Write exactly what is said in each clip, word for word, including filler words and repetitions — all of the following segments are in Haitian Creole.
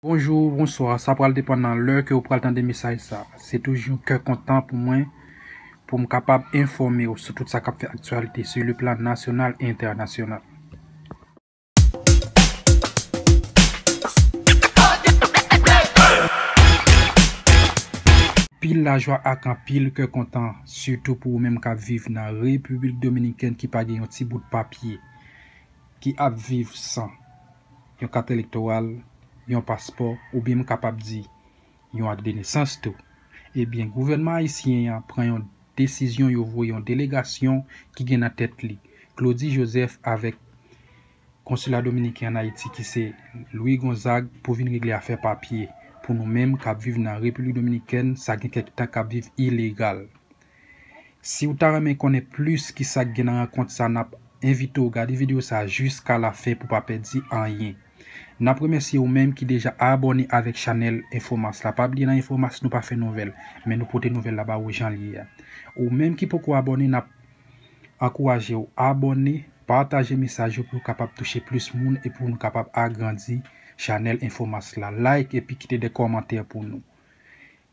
Bonjou, bonswa, sa pral depann nan lè ke w pral tande mesaj sa. Se toujou yon kè kontan pou mwen, pou m kapab enfòme w sou tout sa k ap fè aktyalite sou le plan nasyonal e entènasyonal. Anpil lajwa ak anpil kè kontan, sitou pou ou menm k ap viv nan Repiblik Dominikèn ki pa gen yon ti bout papye, ki ap viv san yon kat elektoral, yon paspò, oubyen m kapab di, yon ak de nesans tou. Ebyen, gouvènman ayisyen an pran yon desizyon, yo voye yon delegasyon ki gen nan tèt li Claudy Joseph avèk konsila dominiken ann Ayiti ki se Louis Gonzague pou vin regle afè papye pou nou menm k ap viv nan Repiblik Dominikèn, sa gen kèk tan k ap viv ilegal. Si w ta renmen konnen plis ki sa k gen nan rankont sa, n ap envite w gade videyo sa jiska lafen pou w pa pèdi anyen. N ap remèsye ou menm ki deja abòne avèk chanèl Infomas la. Pa bliye nan Infomas nou pa fè nouvèl, men nou pote nouvèl la ba ou jan l ye a. Ou menm ki poko abòne, n ap ankouraje w abòne, pataje mesaj yo pou yo kapab touche plis moun e pou nou kapab agrandi chanèl Infomas la. Like epi kite de kòmantè pou nou.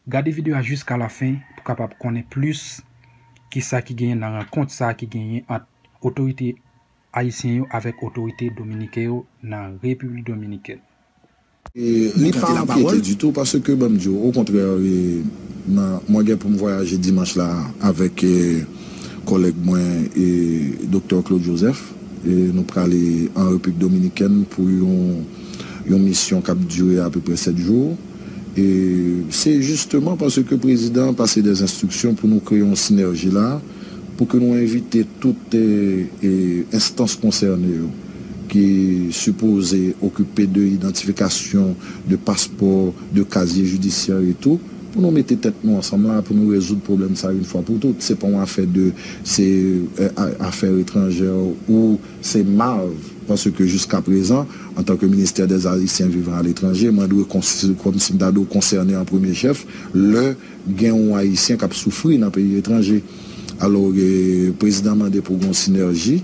Gade videyo a jiska lafen pou kapab konnen plis kisa ki genyen nan rankont sa ki genyen ant otorite ayisyen yo avèk otorite dominiken yo nan Repiblik Dominikèn. E li pa ankyete ditou paske, ban m di w, okontrè, e, nan, mwen gen pou m vwayaje dimanch la avèk, e, kòlèg mwen, e, Doktè Claude Joseph. E nou prale an Repiblik Dominikèn pou yon, yon misyon k ap dire apeprè sèt jou. E se jisteman paske prezidan an pase dè enstriksyon pou nou kreye yon sinèji la, pou ke nou envite tout, e, e, enstans konsène yo ki sipoze okipe de idantifikasyon de paspò, de kazye jidisyè e tou, pou nou mete tèt nou ansanm la, pou nou rezoud pwoblèm sa yon fwa pou tout. Se pa yon afè de, se, e, a, afè etranjè ou se MAV, paske jiska prezan, antanke Ministère des Haïtiens vivant à l'étranger, mwen dwe konsi-, kòmsi m ta dwe konsène an premye chèf lè gen yon Ayisyen k ap soufri nan peyi etranje. Alò, e, prezidan mande pou gen yon sinèji,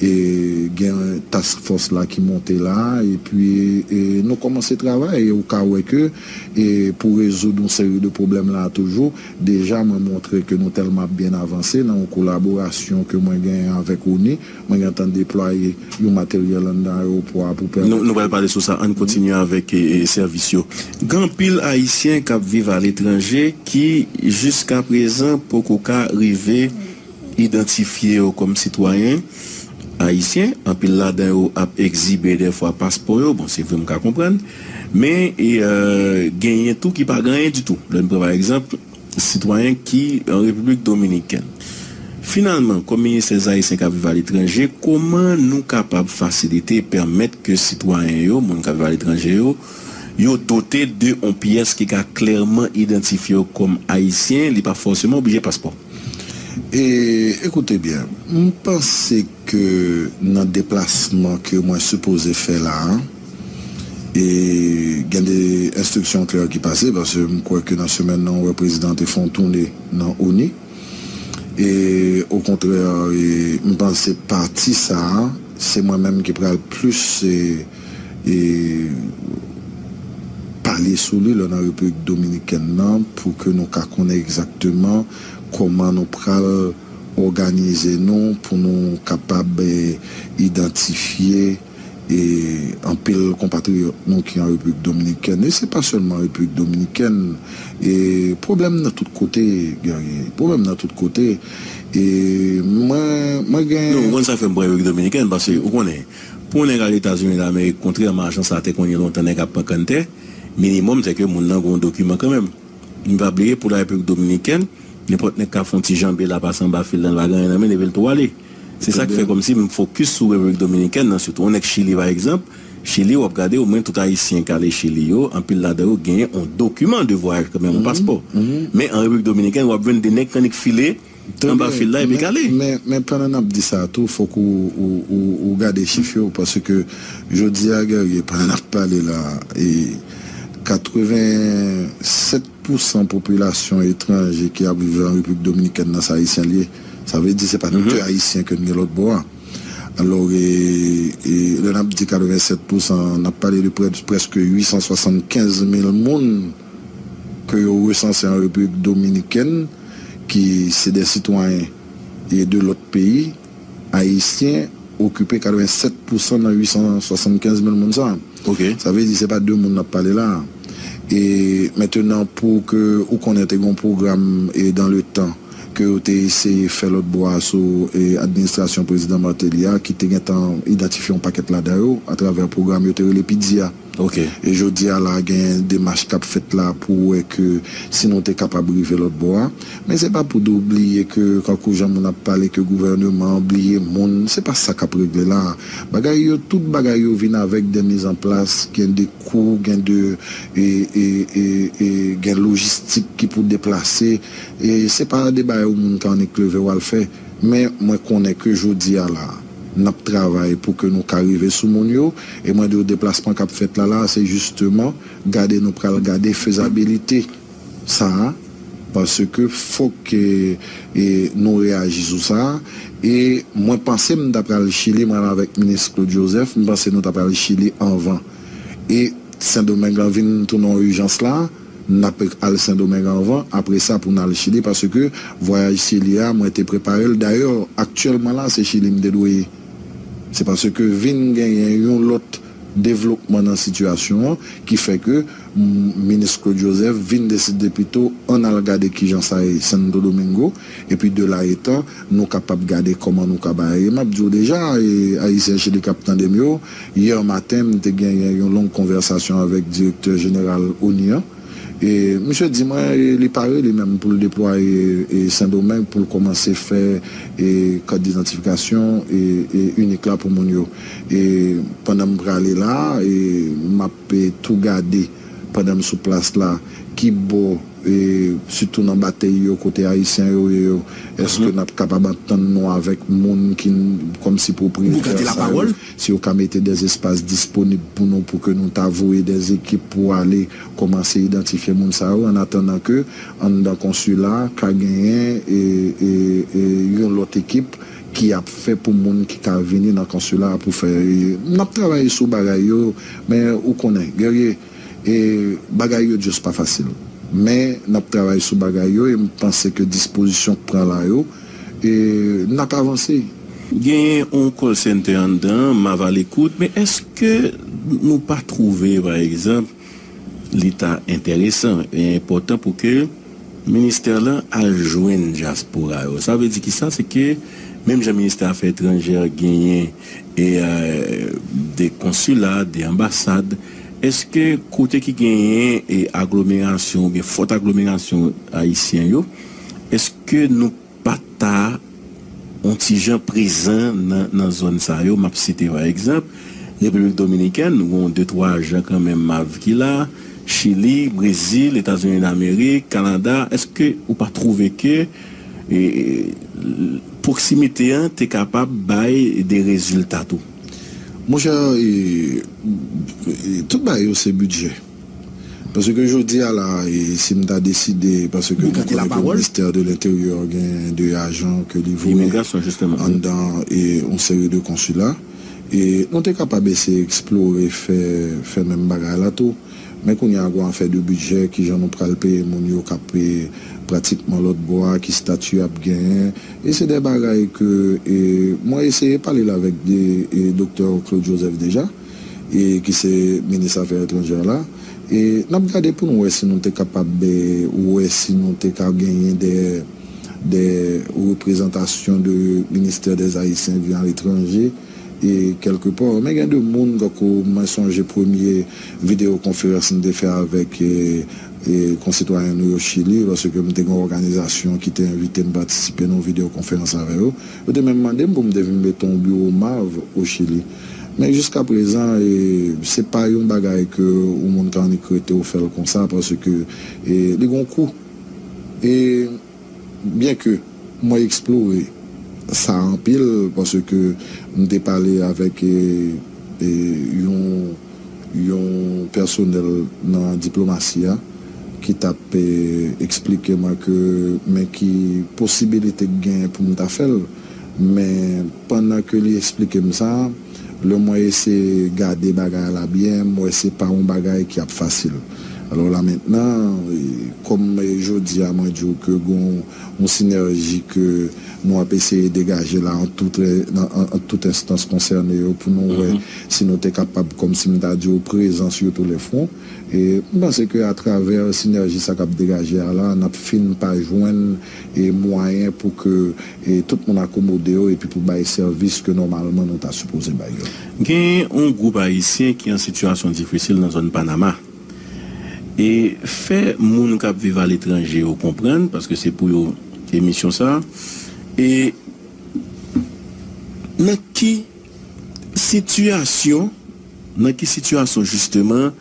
e gen task force la ki monte la, epi, e, nou kòmanse travay, e ou ka wè ke, e, pou rezoud yon seri de pwoblèm la toujou, deja mwen montre ke nou tèlman ap byen avanse nan yon kolaborasyon ke mwen genyen avèk ONI, mwen gentan deplwaye yon materyèl anndan ayewopò a pou pèmèt. Nou, nou pral pale sou sa, ann kontinye avèk, e, e, sèvis yo. Gen anpil Ayisyen k ap viv aletranje ki, jiska prezan, poko ka rive idantifye yo kòm sitwayen ayisyen. Anpil ladan yo ap egzibe dèfwa paspò yo. Bon, se vre, m ka konprann. Men, e, e, genyen tou ki pa gen anyen ditou. Lè n pran, pa egzanp, sitwayen ki an Repiblik Dominikèn. Finalman, kòm Ministè Ayisyen k ap viv aletranje, kòman nou kapab fasilite, pèmèt ke sitwayen yo, moun k ap viv aletranje yo, yo dote de yon pyès ki ka klèman idantifye yo kòm Ayisyen, li pa fòseman oblije paspò? E, ekoute byen, m panse ke nan deplasman ke mwen sipoze fè la a, e gen de enstriksyon klè ki pase, paske m kwè ke nan semèn nan, ou wè prezidan te fè yon toune nan ONI. E, okontrè, e, m panse pati sa a, se mwen menm ki pral plis, e, e, pale sou li lè nan Repiblik Dominikèn nan, pou ke nou ka konnen egzakteman kòman nou pral òganize nou pou nou kapab, e, idantifye, e, anpil konpatriyòt nou ki an Repiblik Dominikèn. E se pa sèlman Repiblik Dominikèn. E pwoblèm nan tout kote, Guerrier. Pwoblèm nan tout kote. E mwen, mwen gen... Non, ou konn sa fè m pran Repiblik Dominikèn, paske ou konnen, pou yon nèg al Etazini Damerik, kontrèman a jan sa te konn ye lontan, nèg ap pran kanntè, minimòm se ke moun nan gen yon dokiman kanmenm. Nou pa bliye, pou la Repiblik Dominikèn, nenpòt nèg ka fè yon ti janbe la, pase anba fil la, l pa gen anyen nan men l, epi l tou ale. Se sa k fè kòmsi m fokis sou Repiblik Dominikèn nan, sitou yon nèg Chili, pa egzanp. Chili, w ap gade, omwen tout Ayisyen k ale Chili yo, anpil ladan yo genyen yon dokiman de vwayaj kanmenm, yon paspò. Men an Repiblik Dominikèn, w ap jwenn de nèg k annik file anba fil la epi k ale. Men, men pandan n ap di sa tou, fòk ou, ou, ou, ou gade chif yo, paske jodi a, Guerrier, pandan n ap pale la, e katrevennsèt pousan popilasyon etranje ki ap viv an Repiblik Dominikèn nan, se Ayisyen l ye. Sa vle di, se pa de Ayisyen ke n gen lòt bò a. Alò, e, e, lè n ap di katrevennsèt pousan, n ap pale de prè, prèske uit san swasannkenz mil moun ke yo resanse an Repiblik Dominikèn, ki se de sitwayen e de lòt peyi, Ayisyen okipe katrevennsèt pousan nan uit san swasannkenz mil moun sa a. Ok. Sa vle di se pa de moun n ap pale la a. E mentenan, pou ke ou konnen, te gen yon pwogram e dan le tan ke yo te eseye fè lòt bò a sou e administrasyon prezidan Martelly a, ki te gentan idantifye yon pakèt ladan yo atravè pwogram yo te rele PIDIA. Ok. E jodi a la, gen demach k ap fèt la pou wè ke si nou te kapab rive lòt bò a. Men se pa pou nou bliye ke, kankou jan moun ap pale ke gouvèneman an bliye moun, se pa sa k ap regle la. Bagay yo, tout bagay yo vin avèk de mizanplas, gen de kou, gen de e, e, e, e, gen lojistik ki pou deplase. E se pa de bagay yon moun ka annik leve w al fè. Men mwen konnen ke jodi a la, n ap travay pou ke nou ka rive sou moun yo. E mwen di w, deplasman k ap fèt la la, se jisteman gade, nou pral gade fezabilite sa a, paske fòk e, e, nou reyaji sou sa a. E mwen panse m ta pral Chili, mwen avèk minis Claude Joseph, m panse nou ta pral Chili anvan. E Sendomeng lan vin tounen yon ijans la, n ap al Sendomeng anvan, apre sa pou n al Chili, paske vwayaj Chili a, mwen te prepare l. Dayè, aktyèlman la, se Chili m te dwe ye. Se paske vin genyen yon lòt devlopman nan sitiyasyon an ki fè ke m, minis Claude Joseph vin deside pito ann al gade kijan sa ye Santo Domingo, epi de la etan, nou kapab gade kòman nou ka bay. E m ap di w deja, e, Ayisyen Chili k ap tande m yo, yè maten, m te genyen yon long konvèsasyon avèk direktè jeneral ONI an. E misye di mwen, e, li pare li menm pou l deplwaye e Sendomeng pou l kòmanse fè e kat didantifikasyon e, e inik la pou moun yo. E pandan m prale la, e m ap e, tou gade pandan m sou plas la, ki bò, e, sitou nan batèy yo, kote Ayisyen yo ye yo, èske n ap kapab antann nou avèk moun ki n, kòmsi pwopriyetè sa yo, si yo ka mete de espas disponib pou nou, pou ke nou ta voye de ekip pou ale kòmanse idantifye moun sa yo, annatandan ke anndan konsila ka genyen e, e, e, yon lòt ekip ki ap fè pou moun ki ka vini nan konsila a pou fè. E, n ap travay sou bagay yo, men ou konnen, Guerrier, e, bagay yo just pa fasil. Men n ap travay sou bagay yo e m panse ke dispozisyon k pran la yo, e, n ap avanse. Genyen yon call center anndan, Mav a Lekout, men èske nou pa twouve, pa egzanp, li ta enteresan e enpòtan pou ke ministè lan al jwenn dyaspora yo? Sa vle di kisa? Se ke menm jan ministè afè etranjè genyen e, e, de konsila, de anbasad, èske kote ki genyen e aglomerasyon oubyen fòt aglomerasyon ayisyen yo, èske nou pa ta yon ti jan prezan nan, nan zòn sa yo? M ap site pa egzanp Repiblik Dominikèn, ou gen de twa ajan kanmenm Mav ki la, Chili, Brezil, Etazini Damerik, Kanada. Èske ou pa twouve ke e, pwoksimite an te kapab bay de rezilta tou? Monchè, e, e, tout bagay yo se bidjè. Paske jodi a la, e, si m ta deside, paske nou konnen ke ministè de lenteryè gen de ajan ke li voye Imigrasyon, jisteman. Anndan e yon seri de konsila. E nou te kapab eseye eksplore, fè, fè menm bagay la tou. Men kounye a, gon afè de bidjè, kijan nou pral peye moun yo k ap, e, pratikman lòt bò a, ki estati y ap genyen. E se de bagay ke, e, mwen eseye pale l avèk de, e, doktè Claude Joseph deja, e, ki se minis afè etranjè la. E n ap gade pou nou wè si nou te kapab, e, wè si nou te ka genyen de, de reprezantasyon de ministè dè Ayisyen vi aletranje, e kèlkepò. Men gen de moun, kankou mwen sonje premye videyo konferans m te fè avèk, e, e, konsitwayen nou yo Chili, paske m te gen yon òganizasyon ki te envite m patisipe nan yon videyo konferans avè yo. Yo te menm mande m pou m te vin mete yon biwo Mav o Chili. Men jiska prezan, e, se pa yon bagay ke yon moun ka annik rete ou fè l konsa, paske, e, li gen yon kou. E, byenke mwen eksplore sa anpil, paske m te pale avèk, e, e, yon, yon pèsonèl nan diplomasi a ki t ap, e, eksplike mwen ke men ki posibilite k genyen pou m ta fè l. Men pandan ke li eksplike m sa, lè mwen eseye gade bagay la byen, m wè se pa yon bagay ki ap fasil. Alò la mentnan, e, kòm, e, jodi a mwen di w ke gon yon sinèji ke nou ap eseye degaje la ant tout, ant tout enstans konsène yo pou nou wè si nou te kapab, kòm si m ta di w, prezans yo tou lè fwon. E m panse ke atravè sinèji sa k ap degaje a la, n ap fin pa jwenn, e, mwayen pou ke, e, tout moun akomode yo epi pou bay sèvis ke nòmalman nou ta sipoze bay yo. Gen yon gwoup ayisyen ki an sitiyasyon difisil nan zòn Panama. E fè moun k ap viv aletranje yo konprann, paske se pou yo emisyon sa a. E nan ki sitiyasyon, nan ki sitiyasyon jisteman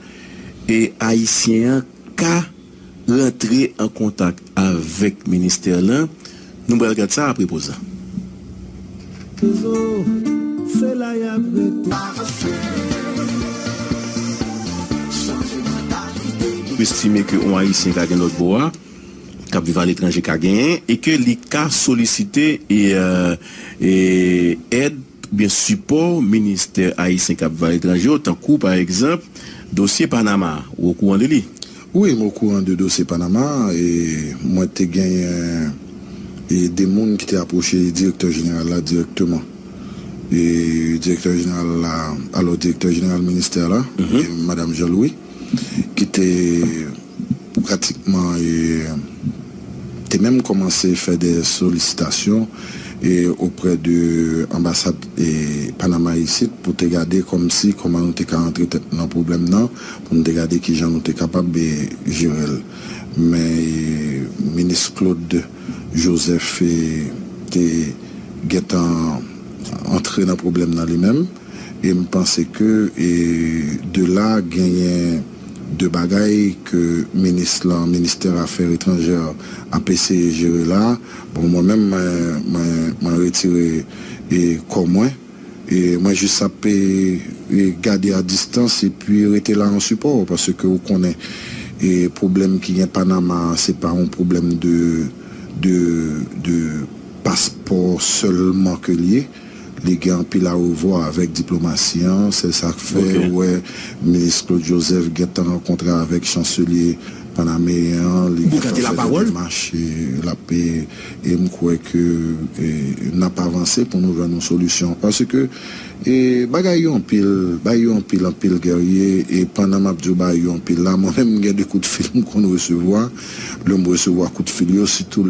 e ayisyen an ka rantre an kontak avèk ministè lan? Nou pral gad sa apre poz la. Ou estime ke yon ayisyen ka gen lòt bò a, k ap viv aletranje ka genyen, e ke li ka solisite e, e, èd oubyen sipò ministè ayisyen k ap viv aletranje yo, tankou pa egzanp dosye Panama. Ou okouran de li? Wi, m okouran de dosye Panama. E mwen te genyen, e, de moun ki te apwoche direktè jeneral la dirèkteman. E direktè jeneral la, alò direktè jeneral ministè la, e madanm Jean Louis, ki te pratikman, e, te menm kòmanse fè de solisitasyon, e, oprè de anbasad, e, Panama isit pou te gade kòmsi kòman nou te ka antre tèt nan pwoblèm nan, pou nou te gade kijan nou te kapab, e, jere l. Men, e, minis Claude Joseph, e, te gentan antre nan pwoblèm nan li menm. E m panse ke, e, de la genyen de bagay ke minis lan, ministè afè etranjè ap eseye jere la. Bon, mwen menm, mwen, mwen, mwen retire, e, kò mwen. E mwen jis ap, e, e, gade a distans epi rete la an sipò, paske ou konnen, e, pwoblèm ki gen Panama, se pa yon pwoblèm de, de, de paspò sèlman ke l ye. Li gen anpil arevwa avèk diplomasi an. Se sa k fè ou wè minis Claude Joseph gentan rankontre avèk chanselye panameyen an, li gentan fè de demach, e, l ap, e, e m kwè ke, e, n ap avanse pou nou jwenn yon solisyon. Paske, e, bagay yo anpil, bagay yo anpil, anpil, Guerrier, e pandan m ap di w bagay yo anpil la, mwen menm m gen de kout fil m konn resevwa. Lè m resevwa kout fil yo, sitou